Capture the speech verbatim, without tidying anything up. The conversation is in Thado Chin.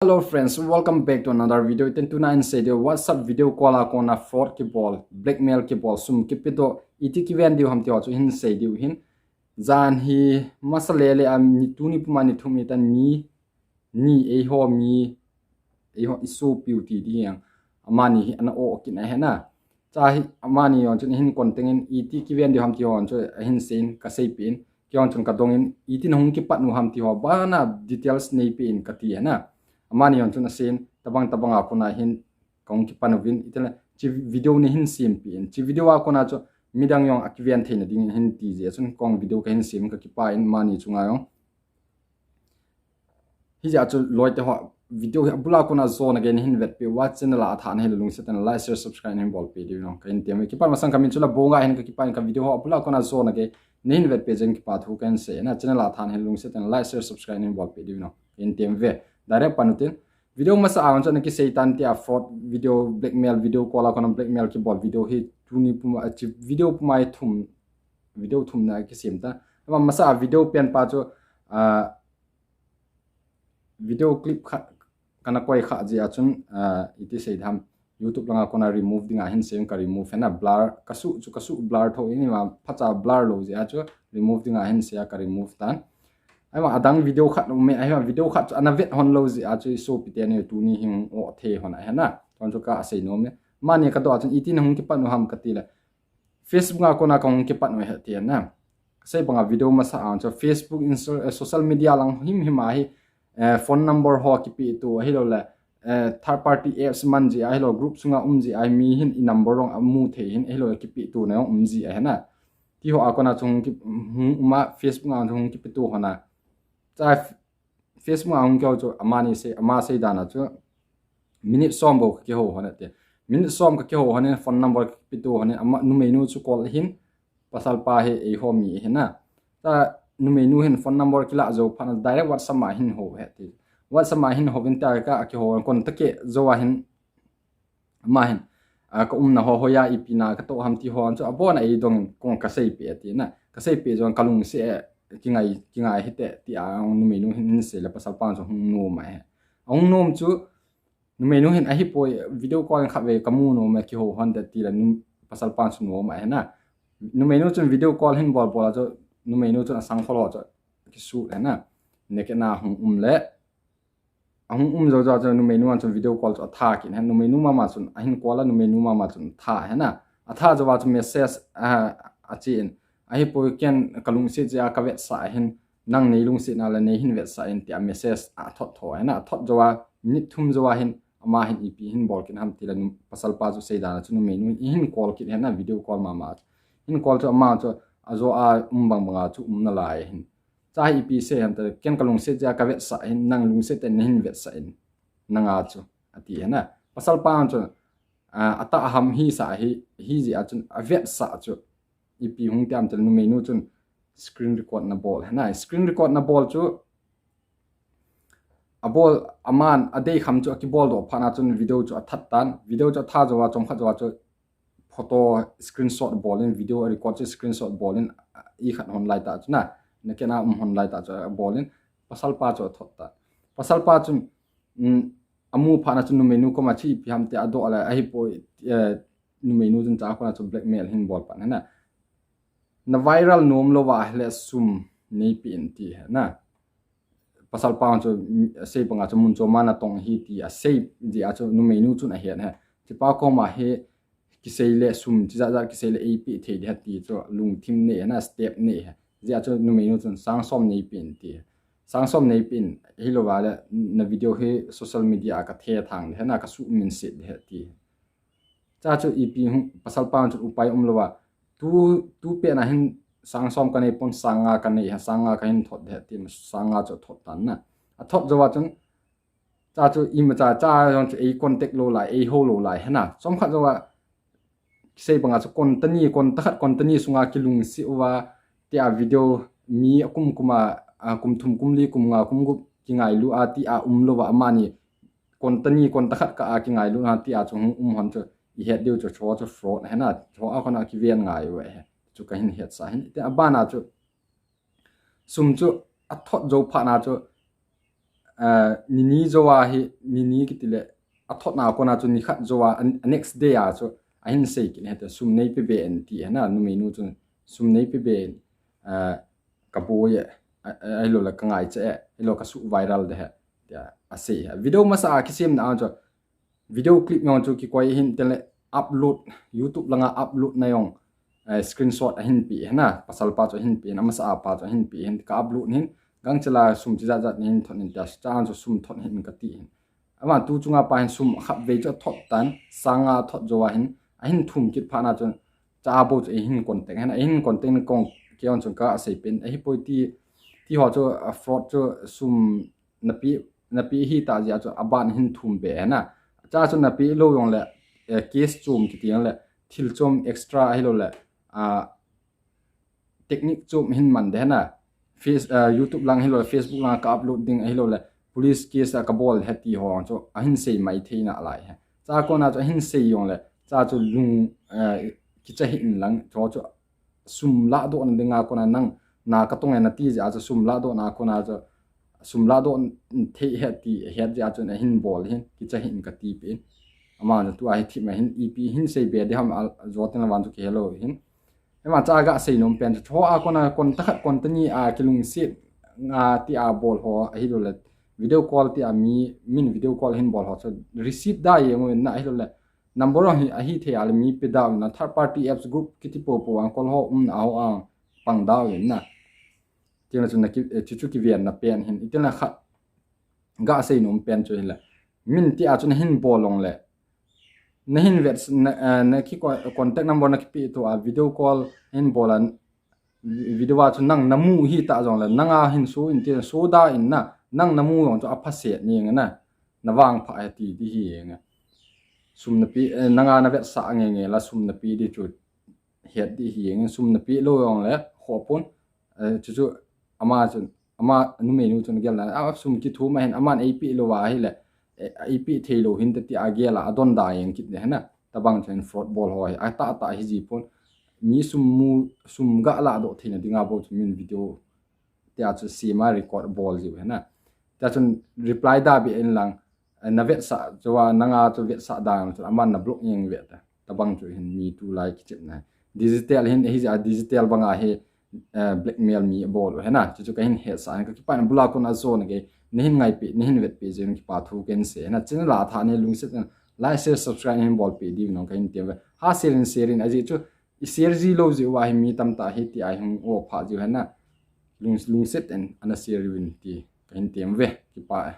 Hello friends, welcome back to another video. Ten tuna in sei diu WhatsApp video call a kona fraud kibol, blackmail kibol, sum kipedoh, iti kiven diu ham ti ho chu hin sei diu hin. Jan hi masa lele a ni tuni puma ni thum itan ni ni eiho mi eiho isopiu ti di hiang. Amani hi ana o kin a hena. Cha hi amani yon chun hin kon tengin iti kiven diu ham ti ho chu ahin sein ka seipin. Kion chun ka dongin iti na hung kipat nu ham ti ho bana details neipe in ka ti hena. Amani yon chun asein tabang tabang a kona hin ka hung kipan uvin itile chi video ni hin simpi in. Chi video a kona chu midang yong akiven theina ding hin ti je chun kong video ka hin sim ka kipa in mani chunga yong. Hijeh a chu loite ho video hi abula kona jona gei nahin vetpi uva channel a athah nahi le lungset in like, share, subscribe nahin bolpi diu no. Ka hin tem ve. Kipan masang kamin chu Labonga hin ka kipan ka video ho abula kona jona gei nahin vetpi jeng kipa thu ka hin sei na. Channel a athah nahi le lungset in like, share, subscribe nahin bolpi diu no. Ka hin tem ve. Direct pan utin. Video masa a chu ana kisei tan tia fraud video, blackmail video, call a kona blackmail kibol video hi tuni puma chi video puma hi thum video thum na kisem ta. Ama masa a video pen pa chu a video clip khat kana koi kha jeh a chun iti sei tham YouTube langa kona remove dinga hin sei ka remove hena blur ka su chu ka su blur tho in ima phacha blur lou jeh a chu remove dinga hin sei a ka remove tan. Aima adang video khat um e, aima video khat chu ana vet hon lou jeh a chu isopi teni tuni hin o the hon a hena. Ton chu ka sei nom e. Mani ka doh a chun iti na hung kipan u ham ka ti le. Facebook a kona ka hung kipat u he ti na. Ka sei banga video masa a chu Facebook, Insta, social media lang himhim a hi phone number ho kipe tu ahilou le third party apps man jeh ahilou group sunga um jeh a mi hin i number rong amu thei hin ahilou kipe tu na um jeh a hena. Ti ho a kona chu hung ki hung uma Facebook a chu hung kipe tu hona. Cha Facebook a hung keo chu amani sei ama sei dana chu minute som bou ka kiho hon ati. Minute som ka kiho hon in phone number ka kipe tu hon in ama numeinu chu call hin pasal pa hi eiho mi hina. Ta numeinu hin phone number kila jou phat na direct WhatsApp ma hin ho he ti. WhatsApp ma hin ho vin ta ka kiho kon ta ke jou a hin ama hin ka umna ho hoiya ipi na ka toh ham ti ho chu abona eidong in kong ka seipi ati na. Ka seipi jong ka lungset kingai kingai hite ti a numeinu hin sei le pasal pa chu hung nom a he. Ahung nom chu numeinu hin ahipoi video call khat ve ka mu nom a kiho hon de ti le pasal pa chu nom a he na. Numeinu chun video call hin bol bol a chu numeinu chun asang kholo chu kisu le na. Neke na hung um le ahung um jou jou chu numeinu a chun video call chu atha kin he numeinu mama chun ahin call a numeinu mama chun tha he na. Atha jou a chu message a achi in ahipoi ken ka lungset jeh a ka vetsah hin nang nei lungset na le nei hin vetsah in ti a message athot tho he na. Athot jou a minute thum jou a hin ama hin ipi hin bol kin ham ti le pasal pa chu sei dan a chu numeinu hin call kin he na video call mama chu hin call chu ama chu ajo a um bang bang a chu um nalai hin. Cha hi ipi sei ham ta ken ka lungset jeh a ka vetsah hin nang lungset te nei hin vetsah in nanga chu ati he na. Pasal pa chu atah ham hi sa hi hi jeh a chun avetsah chu ipi hung ti ham ti le numeinu chun screen record na bol he na. Screen record na bol chu abol aman adei kham chu akibol doh phat na chun video chu athat tan video chu atha jou a chomkhat jou a chu photo screenshot bol in video record chu screenshot bol in ikhat hon lai ta chu na. Neke na um hon lai ta chu bol in pasal pa chu athot ta. Pasal pa chun amu phat na chu numeinu koma chu ipi ham ti adoh le ahipoi numeinu chun cha kona chu blackmail hin bol pan he na. Na viral nom lou va le sum neipi in ti he na. Pasal pa chu sei banga chu mun chu mana tong hi ti asei jeh a chu numeinu chun ahet he. Chi pa koma hi kisei le sum chi jat jat kisei le eipi thei de ti chu lungthim nei he na step nei he. Jeh a chu numeinu chun sang som neipi in ti he. Sang som neipi in hilou va le na video hi social media a ka the thang de he na ka su min sit de he ti he. Cha chu ipi hung pasal pa chu upai um lou va tu tu pe na hin sang som ka nei pon sang nga ka nei ha sang nga ka hin thot de ti sang nga chu thot tan na. Athot jou a chun cha chu ima cha cha jong chu ei contact lou lai ei ho lou lai he na. Chomkhat jou a sei banga chu kon tani kon ta khat kon tani sunga kilungset uva ti a video mi akum kum a kum thum kum li kum nga kum gup kingailu a ti a um lou va amani kon tani kon ta khat ka a kingailu na ti a chu hung um hon chu ihet diu chu cho chu fraud he na cho a kona kiven ngai u he chu ka hin hetsah hin ti abana chu sum chu athot jou phat na chu uh, nini jou a hi, nini kiti le, athot na kona chu nikhat jou a, a next day a chu ahin sei kit hite, sum neipe be in ti hena, numeinu chun sum neipe be in, uh, kaboi e, ahilou le kangaicha e, ahilou kasu viral de he, tia asei he. Video masa a kisemna a chu video clip jong chu kikoi hin, tile upload, YouTube langa upload na jong, eh, screenshot ahin pe hena, pasal pa chu ahin pe hin, amasa a pa chu ahin pe hin, ka upload hin, gangchela sum chi jat jat nahin thot in tia, cha chu sum thot hin kati hin. Ama tu chunga pa hin sum khatvei chu athot tan, sanga thot jou a hin, ahin thum kit phat na chun, cha bou chu eihin contact hena, eihin contact kong, kei jong chun ka asei pen, ahipoi ti, ti ho chu, a fraud chu sum nape, nape hita jeh a chu aban hin thum be hena. Cha chu nape lou jong le, eh, case chom kiti jong le, thil chom extra ahilou le, ah, technique chom hin man de hena. Face, uh, YouTube lang ahilou le, Facebook lang ka upload ding ahilou le, police case a kabol he ti ho chu ahin sei mai thei nalai he. Cha kona chu ahin sei jong le, cha chu lung, uh, kicha hih in lang, chu chu sum lahdoh na dinga kona nang na katong e nati jeh a chu sum lahdoh na kona chu sum lahdoh thei he ti, he jeh a chun ahin bol hin, kicha hih in kati pen. Ama chu tua hi thim a hin, ipi hin sei be di ham a, jou teng le vang chu kihelou hin. Ema cha ga sei nom pen chu, chu a kona kon ta khat kon ta ni a kilungset nga ti a bol ho ahilou le, video call ti a mi, min video call hin bol ho chu receive da jeng uvin na ahilou le, number ho hi, ahi thei a le mi pe da uvin na, third party apps group kiti popo ang call ho umna ho ang pang da uvin na. Tile chu na ki, eh, chu chu kiven na pen hin, itile khat ga sei nom pen chu hile, min ti a chu nahin bol jong le, nahin vet, na, eh, na ki co-, contact number na kipe to a video call hin bol a, video a chu nang namu hita jong le, nanga hin so in ti, so da in na, nang namu jong chu aphaset ni nge na, na vangpha he ti di hi nge. Sum nape, eh, nanga na vetsah nge nge la sum nape di chu het di hi nge, sum nape lou jong le, khopon, eh, chu chu ama chun, ama numeinu chun gel na, a sum kithum a hin, aman eipe lou a hile, eh, eipe thei lou hin te ti a gel a, adon da jeng kit de hena, tabang chun fraud bol ho hi, atah tah hi ji pon, mi sum mu, sum ga lahdoh theina dinga bou chu min video, tia chu sima record bol jiu hena. Tia chun reply da be in lang, eh, na vetsah, chu a nanga chu vetsah da chu aman na block jeng ve ta. Tabang chu hin mi tulai kichepna. Digital hin, hi jeh a digital banga hi, eh, blackmail mi bol u hena. Chu chu kahin hetsah, ka kipah na bula kon a jo na ke, nahin ngaipi, nahin vetpi jeh in kipa thu ken sei hena. Channel a tha ni lungset in like, share, subscribe hin bolpi diu nong kahin tem ve. Ha share in share in ajeh chu, i share ji lou jeh uva hi mi tamtah hi ti a hung o pha jiu hena. Lung, lungset in ana share uvin ti kahin tem ve, kipa e.